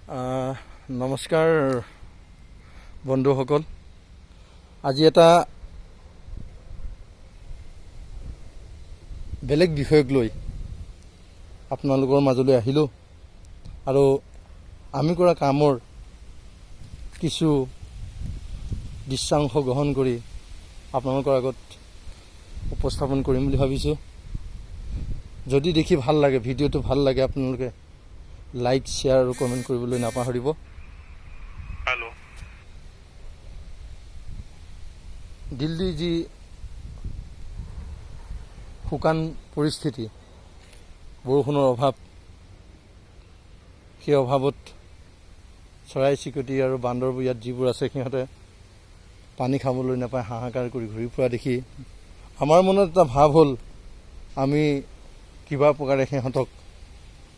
নমস্কাৰ বন্ধুসকল, আজি এটা বেলেগ বিষয়ক লৈ আপোনালোকৰ মাজলৈ আহিলোঁ আৰু আমি কৰা কামৰ কিছু দৃশ্যাংশ গ্ৰহণ কৰি আপোনালোকৰ আগত উপস্থাপন কৰিম বুলি ভাবিছোঁ। যদি দেখি ভাল লাগে, ভিডিঅ'টো ভাল লাগে, আপোনালোকে লাইক, শ্বেয়াৰ আৰু কমেণ্ট কৰিবলৈ নাপাহৰিব। হেল্ল'। দিল্লীৰ যি শুকান পৰিস্থিতি, বৰষুণৰ অভাৱ, সেই অভাৱত চৰাই চিৰিকটি আৰু বান্দৰবোৰ ইয়াত যিবোৰ আছে, সিহঁতে পানী খাবলৈ নাপায় হাহাকাৰ কৰি ঘূৰি ফুৰা দেখি আমাৰ মনত এটা ভাৱ হ'ল, আমি কিবা প্ৰকাৰে সিহঁতক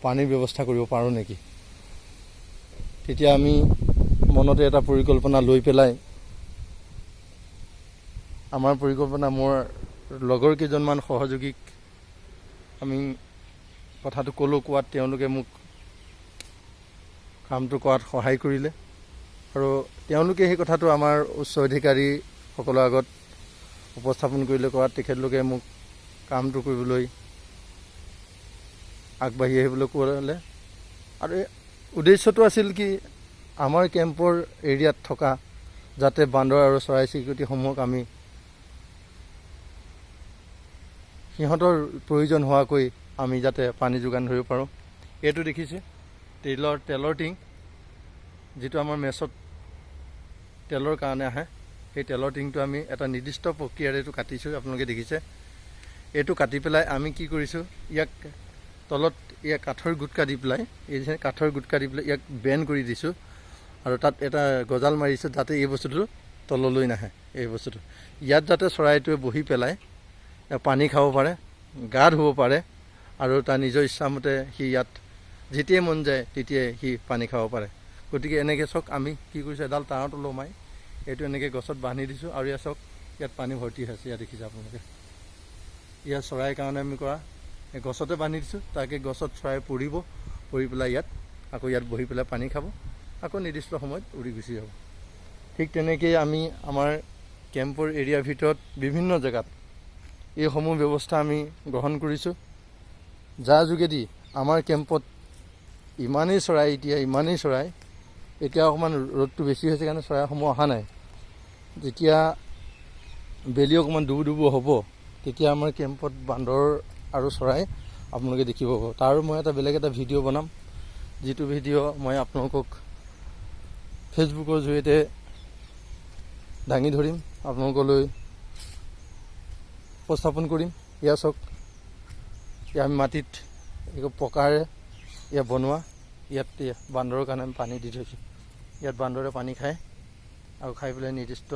পানীৰ ব্যৱস্থা কৰিব পাৰোঁ নেকি। তেতিয়া আমি মনতে এটা পৰিকল্পনা লৈ পেলাই, আমাৰ পৰিকল্পনা, মোৰ লগৰ কেইজনমান সহযোগীক আমি কথাটো ক'লোঁ। কোৱাত তেওঁলোকে মোক কামটো কৰাত সহায় কৰিলে আৰু তেওঁলোকে সেই কথাটো আমাৰ উচ্চ অধিকাৰীসকলৰ আগত উপস্থাপন কৰিলে। কৰাত তেখেতলোকে মোক কামটো কৰিবলৈ আগবাঢ়ি আহিবলৈ ক'লে। আৰু এই উদ্দেশ্যটো আছিল কি, আমাৰ কেম্পৰ এৰিয়াত থকা যাতে বান্দৰ আৰু চৰাই চিৰিকটিসমূহক আমি সিহঁতৰ প্ৰয়োজন হোৱাকৈ আমি যাতে পানী যোগান ধৰিব পাৰোঁ। এইটো দেখিছে তেলৰ টিং, যিটো আমাৰ মেচত তেলৰ কাৰণে আহে। সেই তেলৰ টিংটো আমি এটা নিৰ্দিষ্ট প্ৰক্ৰিয়াৰে এইটো কাটিছোঁ। আপোনালোকে দেখিছে, এইটো কাটি পেলাই আমি কি কৰিছোঁ, ইয়াক তলত ইয়াক কাঠৰ গুটকা দি পেলাই, এই যে কাঠৰ গুটকা দি পেলাই ইয়াক বেণ্ড কৰি দিছোঁ আৰু তাত এটা গজাল মাৰিছোঁ, যাতে এই বস্তুটো তললৈ নাহে। এই বস্তুটো ইয়াত যাতে চৰাইটোৱে বহি পেলাই পানী খাব পাৰে, গা ধুব পাৰে আৰু তাৰ নিজৰ ইচ্ছামতে সি ইয়াত যেতিয়াই মন যায় তেতিয়াই সি পানী খাব পাৰে। গতিকে এনেকৈ চাওক, আমি কি কৰিছোঁ, এডাল তাঁৰত ওলমাই এইটো এনেকৈ গছত বান্ধি দিছোঁ আৰু ইয়াত চাওক, ইয়াত পানী ভৰ্তি হৈছে। ইয়াত দেখিছে আপোনালোকে, ইয়াত চৰাইৰ কাৰণে আমি কৰা এই গছতে বান্ধি দিছোঁ। তাকে গছত চৰাই পৰিব, পৰি পেলাই ইয়াত আকৌ ইয়াত বহি পেলাই পানী খাব, আকৌ নিৰ্দিষ্ট সময়ত উৰি গুচি যাব। ঠিক তেনেকেই আমি আমাৰ কেম্পৰ এৰিয়াৰ ভিতৰত বিভিন্ন জেগাত এইসমূহ ব্যৱস্থা আমি গ্ৰহণ কৰিছোঁ, যাৰ যোগেদি আমাৰ কেম্পত ইমানেই চৰাই, এতিয়া ইমানেই চৰাই, এতিয়া অকণমান ৰ'দটো বেছি হৈছে কাৰণে চৰাইসমূহ অহা নাই। যেতিয়া বেলি অকণমান ডুবু ডুবু হ'ব, তেতিয়া আমাৰ কেম্পত বান্দৰ আৰু চৰাই আপোনালোকে দেখিব পাব। তাৰো মই এটা বেলেগ এটা ভিডিঅ' বনাম, যিটো ভিডিঅ' মই আপোনালোকক ফেচবুকৰ জৰিয়তে দাঙি ধৰিম, আপোনালোকলৈ উপস্থাপন কৰিম। ইয়াত চাওক, ইয়াত আমি মাটিত একো পকাৰে ইয়াত বনোৱা, ইয়াত বান্দৰৰ কাৰণে আমি পানী দি থৈছোঁ। ইয়াত বান্দৰে পানী খায় আৰু খাই পেলাই নিৰ্দিষ্ট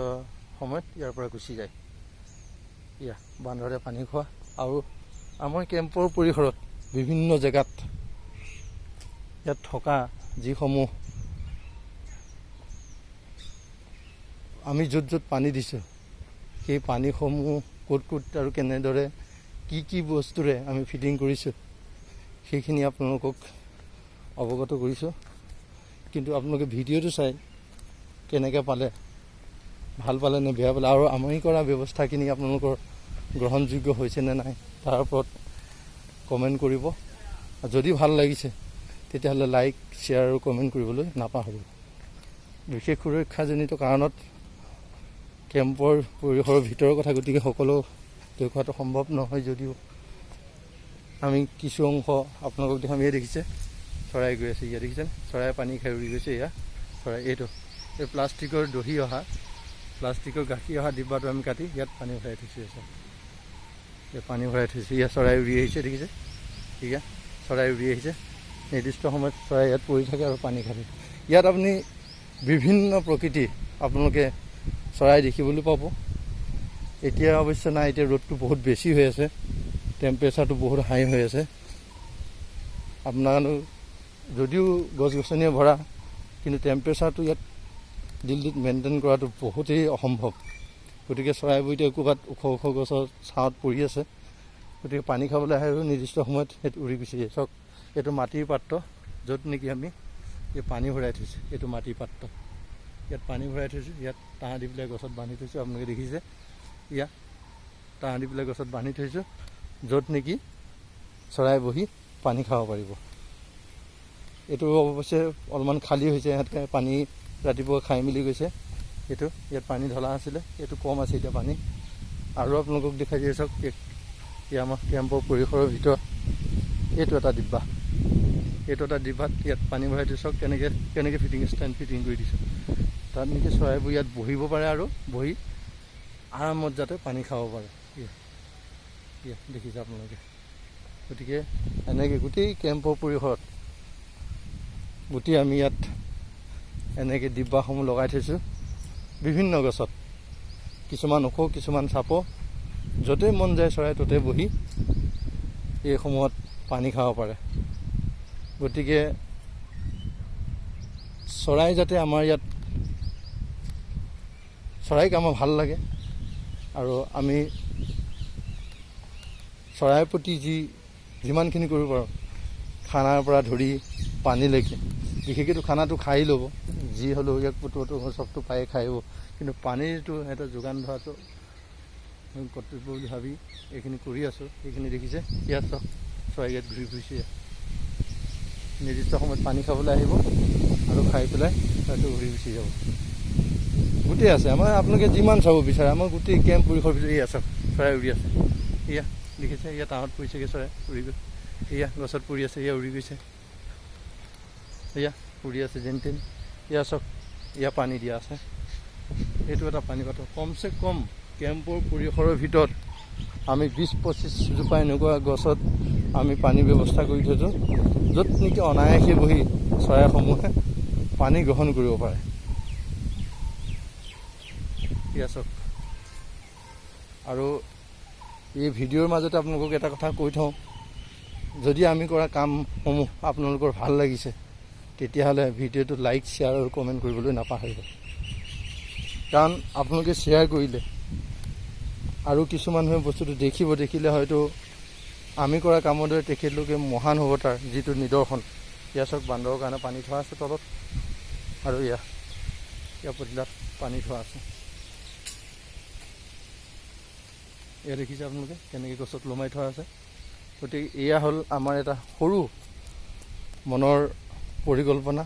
সময়ত ইয়াৰ পৰা গুচি যায়। ইয়া বান্দৰে পানী খোৱা। আৰু আমাৰ কেম্পৰ পৰিসৰত বিভিন্ন জেগাত ইয়াত থকা যিসমূহ আমি য'ত য'ত পানী দিছোঁ, সেই পানীসমূহ ক'ত ক'ত আৰু কেনেদৰে কি কি বস্তুৰে আমি ফিটিং কৰিছোঁ, সেইখিনি আপোনালোকক অৱগত কৰিছোঁ। কিন্তু আপোনালোকে ভিডিঅ'টো চাই কেনেকৈ পালে, ভাল পালে নে বেয়া পালে আৰু আমি কৰা ব্যৱস্থাখিনি আপোনালোকৰ গ্ৰহণযোগ্য হৈছে নে নাই, তাৰ ওপৰত কমেণ্ট কৰিব। যদি ভাল লাগিছে, তেতিয়াহ'লে লাইক, শ্বেয়াৰ আৰু কমেণ্ট কৰিবলৈ নাপাহৰিব। বিশেষ সুৰক্ষাজনিত কাৰণত কেম্পৰ পৰিসৰৰ ভিতৰৰ কথা, গতিকে সকলো দেখুৱাটো সম্ভৱ নহয় যদিও আমি কিছু অংশ আপোনালোকক দেখাম। এই দেখিছে, চৰাই গৈ আছে। ইয়াত দেখিছেনে, চৰাই পানী খাই উৰি গৈছে। এয়া চৰাই। এইটো এই প্লাষ্টিকৰ দহি অহা, প্লাষ্টিকৰ গাখীৰ অহা ডিব্বাটো আমি কাটি ইয়াত পানী ভৰাই থৈছোঁ। আছে, এই পানী ভৰাই থৈছোঁ। ইয়াত চৰাই উৰি আহিছে, দেখিছে? ঠিক, চৰাই উৰি আহিছে। নিৰ্দিষ্ট সময়ত চৰাই ইয়াত পৰি থাকে আৰু পানী খাই থাকে। ইয়াত আপুনি বিভিন্ন প্ৰকৃতিৰ আপোনালোকে চৰাই দেখিবলৈ পাব। এতিয়া অৱশ্যে নাই, এতিয়া ৰ'দটো বহুত বেছি হৈ আছে, টেম্পাৰেচাৰটো বহুত হাই হৈ আছে। আপোনাৰ যদিও গছ গছনিয়ে ভৰা, কিন্তু টেম্পাৰেচাৰটো ইয়াত দিল্লীত মেইনটেইন কৰাটো বহুতেই অসম্ভৱ। গতিকে চৰাইবোৰ এতিয়া ক'ৰবাত ওখ ওখ গছৰ ছাঁত পৰি আছে। গতিকে পানী খাবলৈ আহে আৰু নিৰ্দিষ্ট সময়ত সেইটো উৰি গুচি যায়। চাওক, এইটো মাটিৰ পাত্ৰ, য'ত নেকি আমি এই পানী ভৰাই থৈছোঁ। এইটো মাটিৰ পাত্ৰ, ইয়াত পানী ভৰাই থৈছোঁ। ইয়াত তাঁৰ দি পেলাই গছত বান্ধি থৈছোঁ, আপোনালোকে দেখিছে। ইয়াত তাঁৰ দি পেলাই গছত বান্ধি থৈছোঁ, য'ত নেকি চৰাই বহি পানী খাব পাৰিব। এইটো অৱশ্যে অলপমান খালী হৈছে, ইহঁতে পানী ৰাতিপুৱা খাই মেলি গৈছে। এইটো ইয়াত পানী ঢলা আছিলে, এইটো কম আছে এতিয়া পানী। আৰু আপোনালোকক দেখাই দিয়ে চাওক, এই আমাৰ কেম্পৰ পৰিসৰৰ ভিতৰত এইটো এটা ডিব্বা। এইটো এটা ডিব্বাত ইয়াত পানী ভৰাই থৈছোঁ। চাওক কেনেকৈ কেনেকৈ ফিটিং, ষ্টেণ্ড ফিটিং কৰি দিছোঁ, তাত নেকি চৰাইবোৰ ইয়াত বহিব পাৰে আৰু বহি আৰামত যাতে পানী খাব পাৰে। ইয়া দেখিছে আপোনালোকে। গতিকে এনেকৈ গোটেই কেম্পৰ পৰিসৰত গোটেই আমি ইয়াত এনেকৈ ডিব্বাসমূহ লগাই থৈছোঁ বিভিন্ন গছত, কিছুমান ওখ, কিছুমান চাপৰ। য'তেই মন যায় চৰাই ত'তে বহি এইসমূহত পানী খাব পাৰে। গতিকে চৰাই যাতে আমাৰ ইয়াত চৰাইক আমাৰ ভাল লাগে আৰু আমি চৰাইৰ প্ৰতি যিমানখিনি কৰিব পাৰোঁ, খানাৰ পৰা ধৰি পানীলৈকে। বিশেষকৈতো খানাটো খাই ল'ব, যি হ'লেও ইয়াক পুতুটো চবটো পায়ে খাই, কিন্তু পানীৰটো সিহঁতৰ যোগান ধৰাটো কৰ্তব্য বুলি ভাবি এইখিনি কৰি আছোঁ। এইখিনি দেখিছে, ইয়াত চাওক, চৰাই ইয়াত ঘূৰি ফুৰিছে। নিৰ্দিষ্ট সময়ত পানী খাবলৈ আহিব আৰু খাই পেলাই তাৰপিছত উৰি গুচি যাব। গোটেই আছে আমাৰ, আপোনালোকে যিমান চাব বিচাৰে, আমাৰ গোটেই কেম্প পৰিসৰ ভিতৰত। এয়া চাওক, চৰাই উৰি আছে। এয়া দেখিছে, এয়া তাঁৰত পৰিছেগৈ চৰাই, উৰি গৈ এয়া গছত পৰি আছে, এয়া উৰি গৈছে, এয়া উৰি আছে যেন তেন। এয়া চাওক, এয়া পানী দিয়া আছে। এইটো এটা পানী পাত্ৰ। কমচে কম কেম্পৰ পৰিসৰৰ ভিতৰত আমি 20-25 জোপা এনেকুৱা গছত আমি পানীৰ ব্যৱস্থা কৰি থৈছোঁ, য'ত নেকি অনায়াসে বহি চৰাইসমূহে পানী গ্ৰহণ কৰিব পাৰে। এয়া চাওক। আৰু এই ভিডিঅ'ৰ মাজতে আপোনালোকক এটা কথা কৈ থওঁ, যদি আমি কৰা কামসমূহ আপোনালোকৰ ভাল লাগিছে, তেতিয়াহ'লে ভিডিঅ'টো লাইক, শ্বেয়াৰ আৰু কমেণ্ট কৰিবলৈ নাপাহৰিব। কাৰণ আপোনালোকে শ্বেয়াৰ কৰিলে আৰু কিছু মানুহে বস্তুটো দেখিব, দেখিলে হয়তো আমি কৰা কামৰ দৰে তেখেতলোকে মহান হ'ব, তাৰ যিটো নিদৰ্শন। ইয়াৰ চাওক, বান্দৰৰ কাৰণে পানী থোৱা আছে তলত আৰু ইয়াৰ পতিলাত পানী থোৱা আছে। এয়া দেখিছে আপোনালোকে, কেনেকৈ গছত ওলোমাই থোৱা আছে। গতিকে এয়া হ'ল আমাৰ এটা সৰু মনৰ পৰিকল্পনা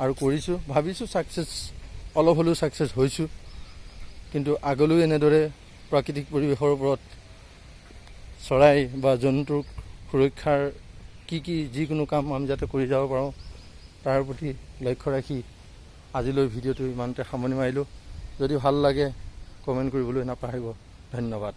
আৰু কৰিছোঁ, ভাবিছোঁ ছাকচেছ, অলপ হ'লেও ছাকচেছ হৈছোঁ। কিন্তু আগলৈও এনেদৰে প্ৰাকৃতিক পৰিৱেশৰ ওপৰত চৰাই বা জন্তুৰ সুৰক্ষাৰ কি কি যিকোনো কাম আমি যাতে কৰি যাব পাৰোঁ, তাৰ প্ৰতি লক্ষ্য ৰাখি আজিলৈ ভিডিঅ'টো ইমানতে সামৰণি মাৰিলোঁ। যদি ভাল লাগে, কমেণ্ট কৰিবলৈ নাপাহৰিব। ধন্যবাদ।